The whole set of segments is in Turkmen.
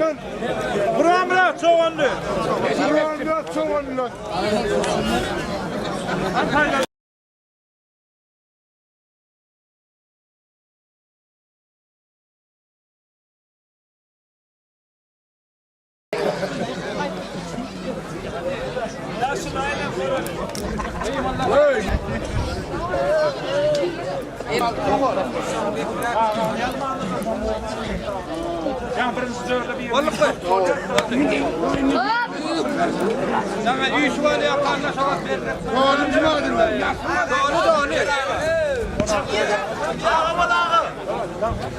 Balkan. Guramyrat Çoganly. Guramyrat Çoganly.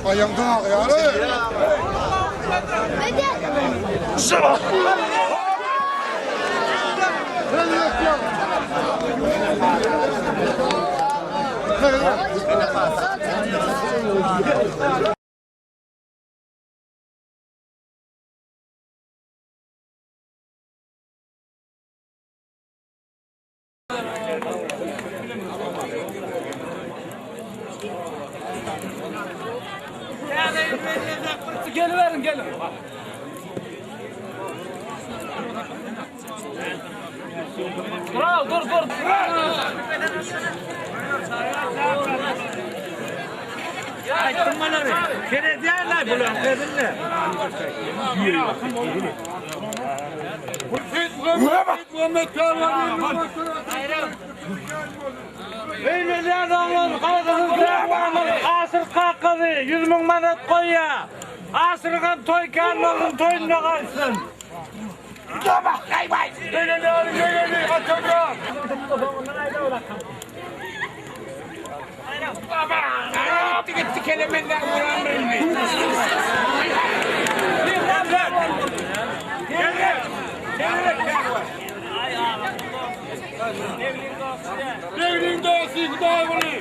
Aýaňda agýar. Geliveriň gelin. Dur dur dur. Aýtdym malary. Seredýärler bular gözünde. Beýlelýän oglan gaýgysyz däl Aşyr kakasy 100 müň manat goýýar. Aşyrgam toý kän bolsun toýunda galsyn. Beýlelýäniň ýegeni Atajan. Begliň dosty Hudaýguly.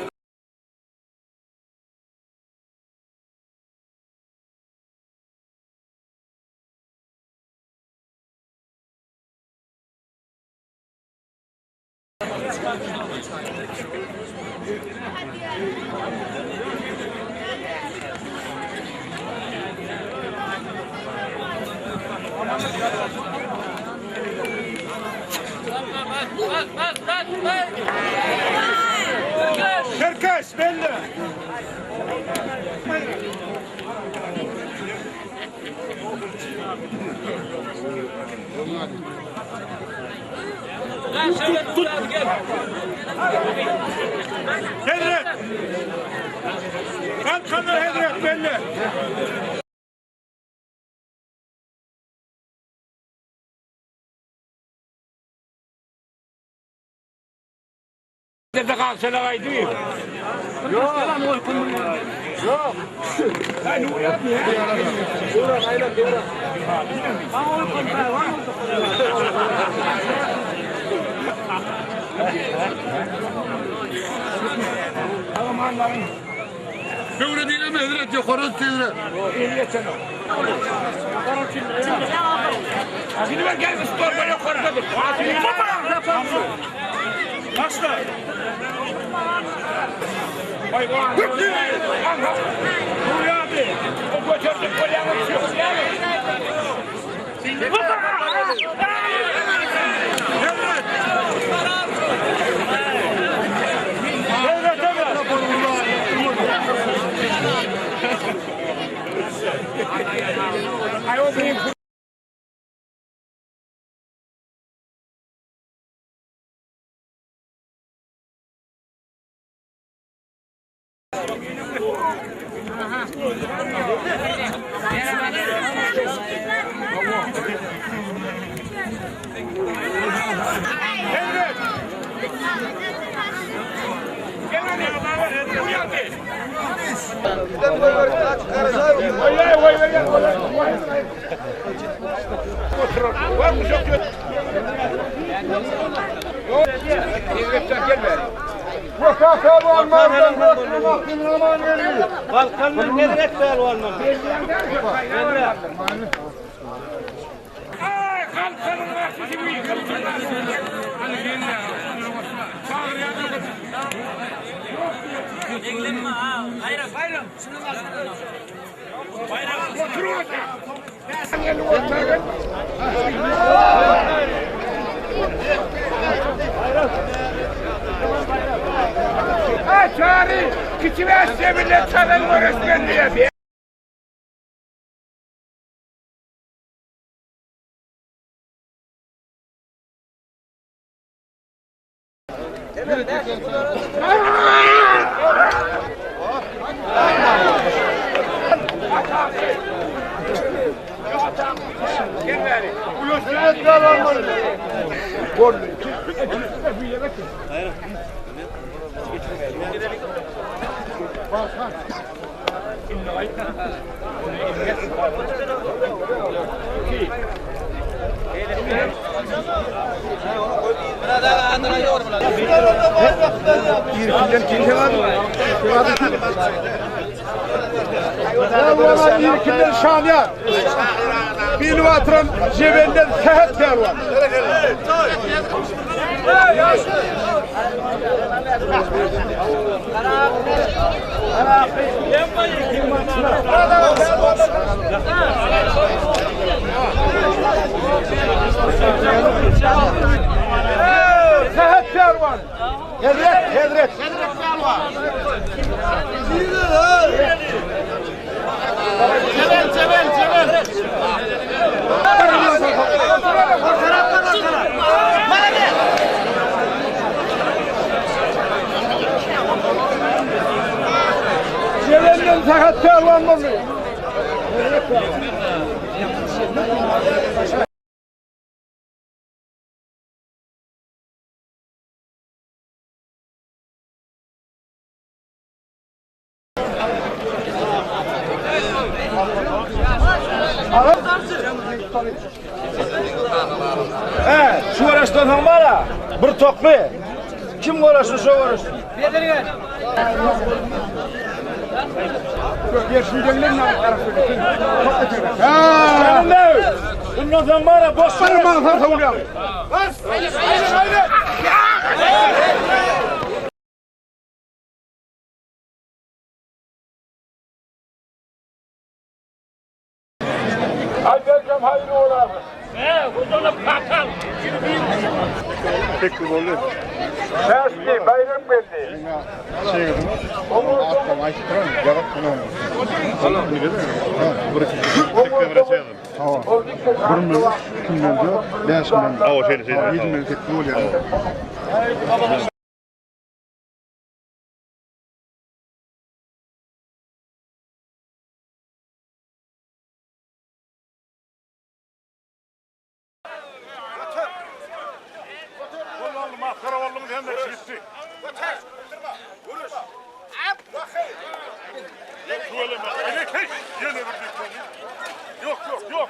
Çerkeş belli. Hezret. Kalkanlar Hezret belli. Dede kalsana gaýdy. Ýok. Ýok. Döwre diýleme Hezret ýokary tizre. Şimdi ben gel spor yukarıda dur. Başla. Vay vay. Nuri abi. O götürdük kolyanı Hezret evet. Hezret. Nuri abi. Balkandan gezrek pehliwanlar. Ay kalkanın karşısı bu yıkılsın. Çağır yanına. Eglenme ha. Bayram. Bayram. Otur orada. Çary, kiçi bäşje bile çalan göreşmen diýe. Irkinden şanýar. Bilip atyran jebenden sähet pälwan. Sähet pälwan. Hezret, hezret. Hezret pälwan. Cebel, cebel, cebel. Jebelden Sähet pälwan boldy. He, şu göreşden soň bara bir tokly. Kim göreşsin, şo göreşsin. Bundan soň bara boş Bir mansa sowulýar. Ayberkem hayırlı ola. Tersi bayram geldi. Yok yok yok.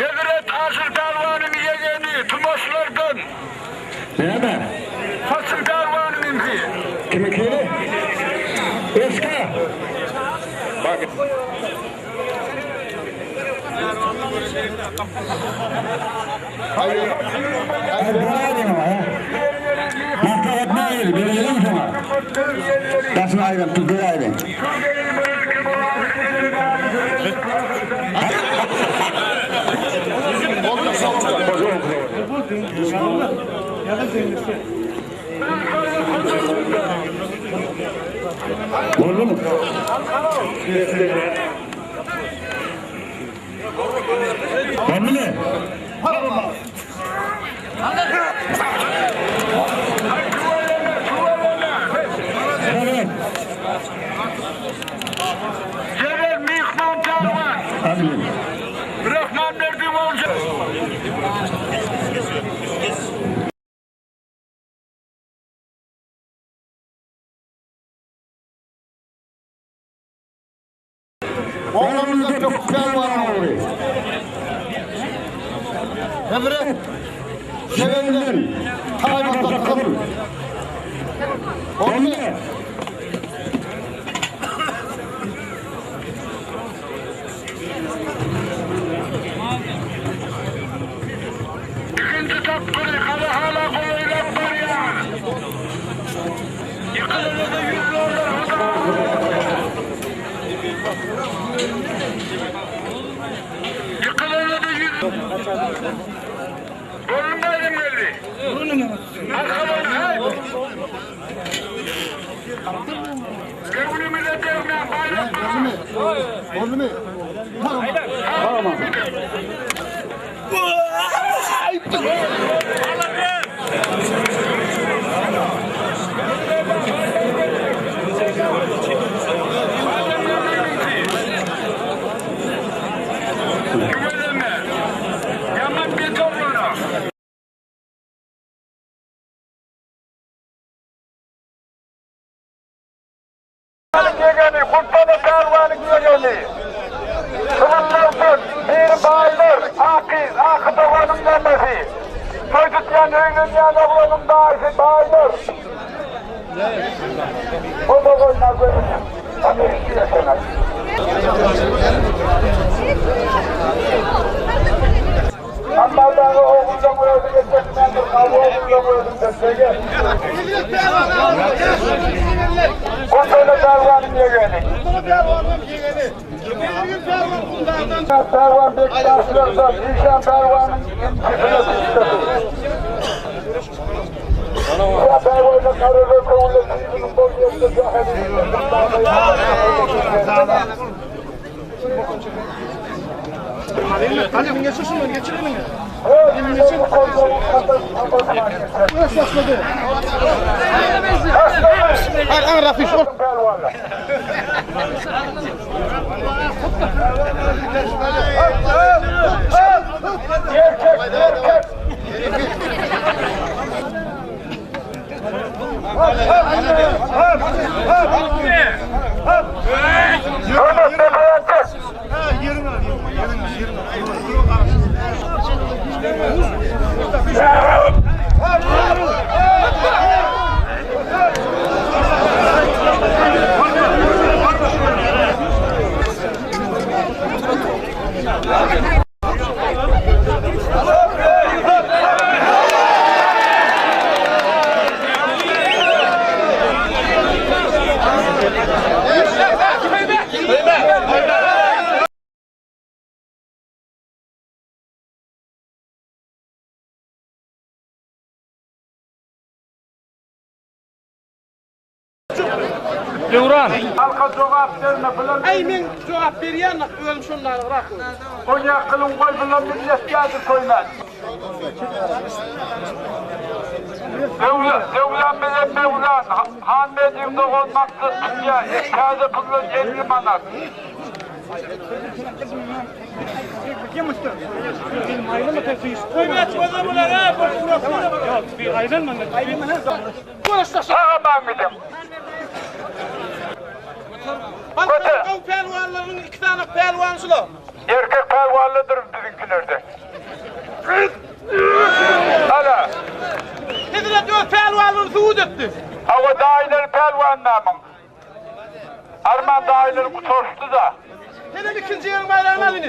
Hezret Aşyr Pälwanyň ýegeni Tumaşlardan. Näme? Hasyr Pälwanyňky. Kimikini? Eska. Maslahat nähili? Berelim sana. Daşyny aýryp, tut beräýiň. Boldumy? Boldumy? Evet. Celal Mihman Pälwan. Hadi. Rahman Berdi bolja. Oğlumuzda çok güzel var abi. Hezret sevenler taýmakda kabul. Boldumy? İkinci tapgyry hala hala golaýlap barýar. Ýykylana-da 100 dollar huda. Ýykylana-da 100 Bolun baýram geldi. Arkadan hay. Göwnümize degmän baýrak Boldumy? Tamam. Güvenme. Yaman bir toplana. Ýegeni, Kurtana Pälwanyň ýegeni. Şundan bir baýlar, Aky, Aky doganyň nämesi. Toý tutýan öýlenýän oglanyň daýysy baýlar. O doganlar görünýär. Amma dagy oguldan özü geçmändir, oglundan özü geçmege. Kurtana Pälwanyň ýegeni. Pälwan Bektaşlardan, Işan Pälwanyň intisine düştü. Ya Pälwan'ın kararı kovulan sizin bol yerinde Pälwanlar. Erkek, erkek. Ömer bebeğe çek. Halka jogap berme bilen. Ey men jogap berýän özüm şondan rak. Onya kılın koy bilen millet geldi koylar. Devlen bilen mevlan, han medyumda olmakta dünya, taze pulun 50 manat. Sağa ben gidim. Balkan pälwanlarynyň iki tane pälwan şular. Erkek pälwanlydyr bizimkilerde. Hala, Hezret öz pälwanlaryny suwut etdi. hava daileri pälwan namın. Arman daileri kutorştu da. Hele ikinci yerin bayrağını alın.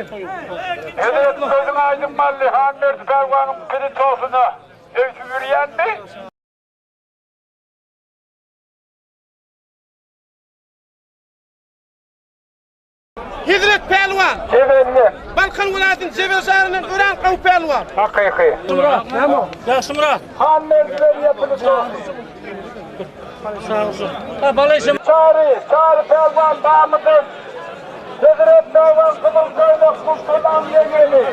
Hezret sözün aydın malli, han merdi pälwanın pili tosuna. Evsi yürüyen mi? Hezret pälwan. Efendim. Balkan welaýatynyň Jebel şäherinden örän gowy pälwan. Hakyky. Ýagşymyrat. Han merdiler ýapyly dosty. Çary, Çary pälwan Bamydan. Hezret pälwan Gyzyl köýnek Guşgalaň ýegeni.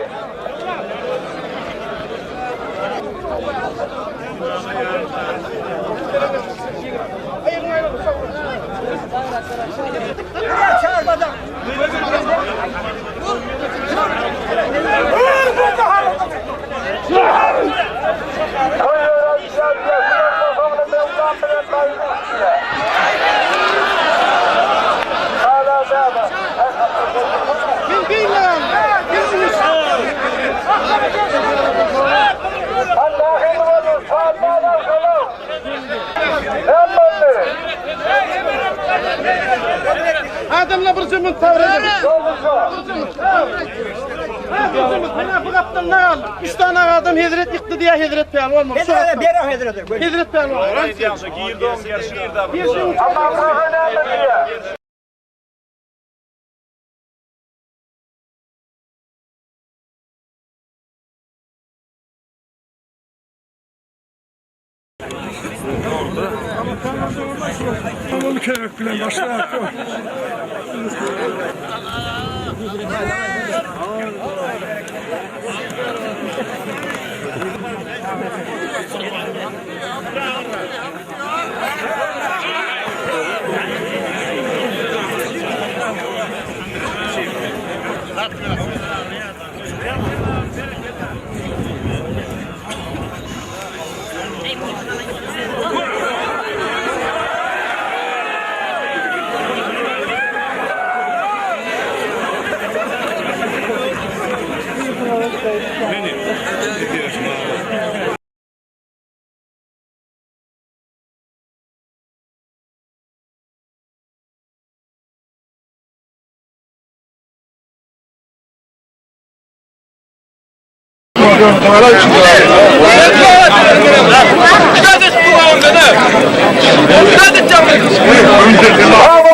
Adamlar bir jümün sabr edin. Bir Bu gapdan ne aldı? Üç tane adam hezret yıktı diye hezret pehlivan olmadı. Hezret bere hezret. Hezret pehlivan. Onu bilen başlar.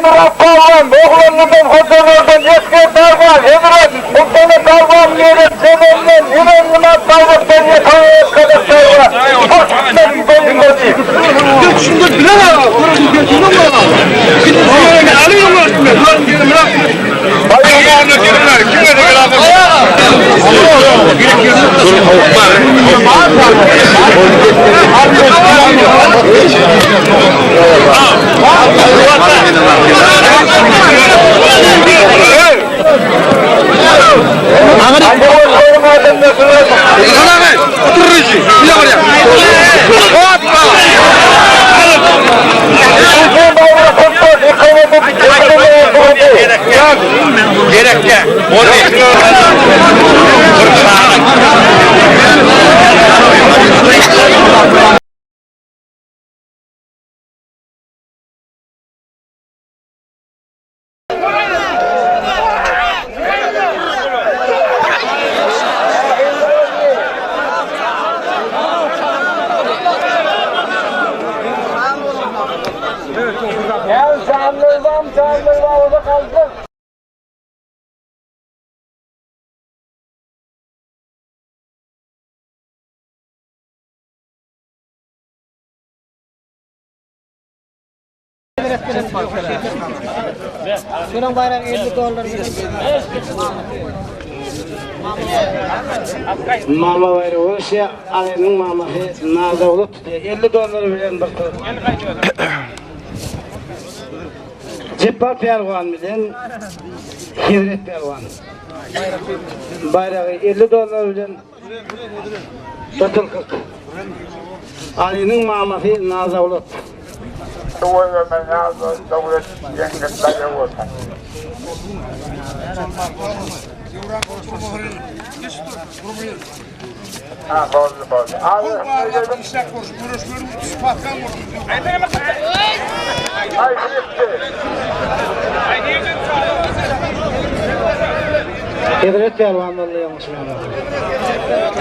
Murat Palwan, oglanlydan Hojanurdan Esger Palwan, Hezret, Mustafa Palwan, Yere Cemenden, İnan Murat Palwan'dan Yekayev Kadak Palwan. Hoşçakalın boyundaki. Gel canlıdan canlıdan kaldır. Mama bayrağı şey Ali'nin maması Nazavlut 50 dolar bilen bir kız. Cebbar Pehlivan bilen Hizret Pehlivan. Bayrağı 50 dolar bilen bir tılkık. Ali'nin maması Nazavlut. Ha, boldy, boldy. Ay, Hizret Pehlivan boldy yanlışım.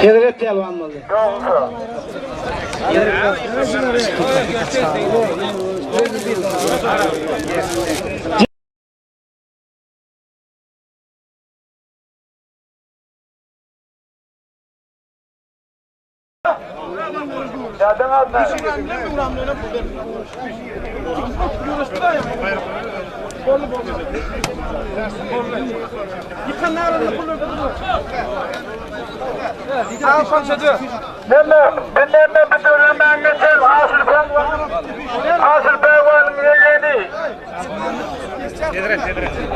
Hizret Pehlivan boldy. Dädeň ady näme? Neme, bir neme bir döremäň geçen Aşyr pälwan, Aşyr pälwanyň ýegeni.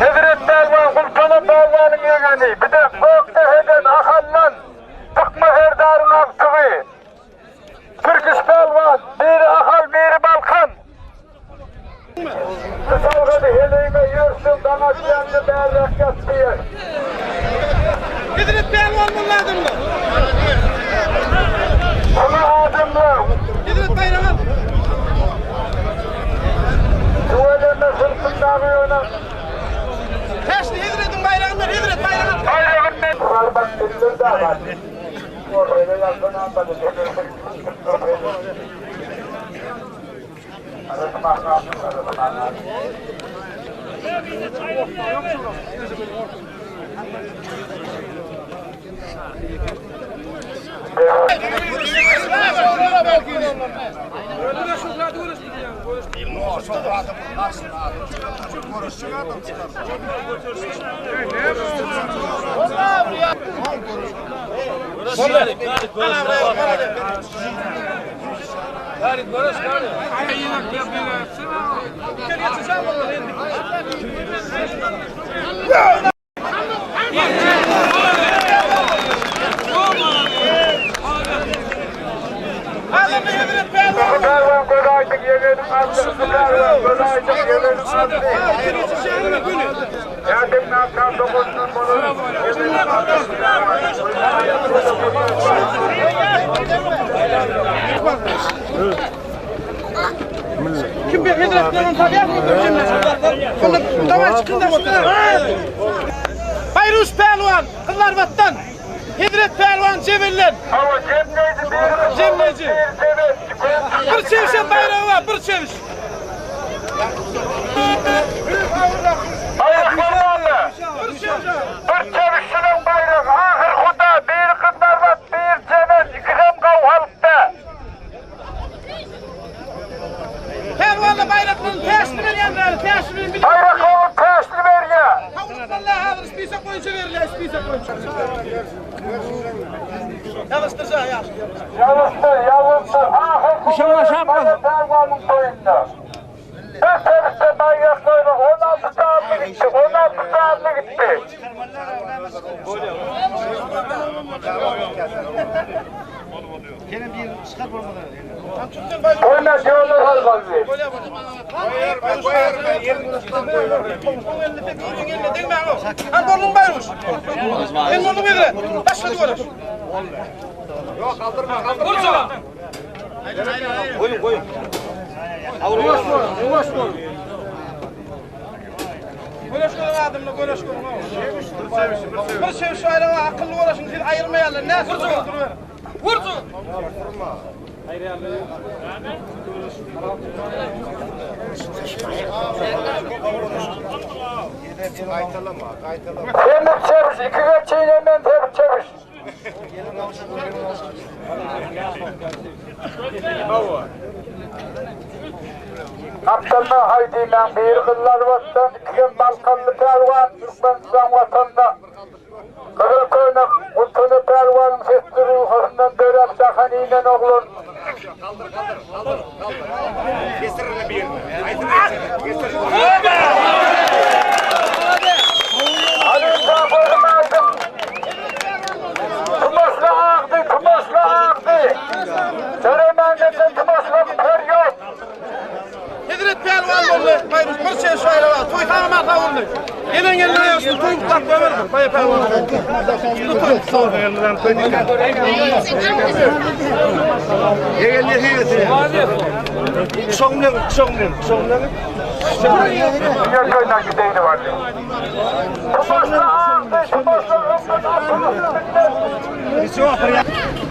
Hezret pälwan, Gultana pälwanyň ýegeni. Bir-de Gökdepeden, Ahaldan Dykma serdaryň agtygy. Tirkiş pälwan, biri Ahal, biri Balkan. Bu salgydy heleýime ýörsün, daň atýanda bärräk ýat diýer. Hezret pälwan boldy adamlar. Uly adamlar. Hezret baýrak al. Tüweleme syrtyndagy ýöne. Täşli hezretiň baýragyny ber, hezret baýrak al. Baýragyny ber. Barmak bildirdi aman. Kim bir hezretlerini tanýar mı? Onda çykyn da Baýruş pälwan, Gyzlarbatdan. Hezret pälwan Jebelden. Jemleýji. Bir çewşen baýragy bar, bir çewiş. Baýraklar barmy? Bir çewişçiniň baýragy ahyr huda, biri Gyzlarbat, biri Jebel, ikisem gawhalykda. Pälwanla baýraklaryny täşli berýän bäri, täşli bilen bile. Baýraklaryny täşli berýär. Hawluklarla häzir spisak boýunça berilýär, spisak boýunça. Ýazyşdyrja ýaş. Ýazyşdyr, ýazyşdyr, ahyr huda Pälwanyň toýunda. Bir sebitde baýraklaryny 16 sanly gitdi, 16 sanly gitdi. Oýna ýola salmaly. Sen bolduň Baýruş. Sen bolduň Hezret. Başlady göreş. Göreş görüň adamlar, göreş görüň. Bir çewiş baýragy akylly göreşiň siz aýyrmaýarlar. Näçe duruber. Vurdu. Demir çewiş, ikige çeýnemen demir çewiş. Gapdalda haý diýmäň biri Gyzlarbatdan, ikigem Balkanly pälwan Türkmenistan watanyna. Gyzyl köýnek Gultöne pälwanyň sesli ruhasyndan döräp jahan inen oglan. Halypa gözüm aýdyň. Tumasly agdy, tumasly agdy. Töremäň geçen tumaslyk kör ýok. Hezret pälwan boldy. Baýruş bir çeş baýraga. Toý sag aman sag boldy. Gelen gelinler ýagşy toý gutlap goýberdi. Baý pälwan. Kuşagyň bilen, kuşagyň bilen, kuşagyň bilen. Diňe köýnek gideýini bardy. Tumasly agdy, tumasly ömrün atylysy bilmez.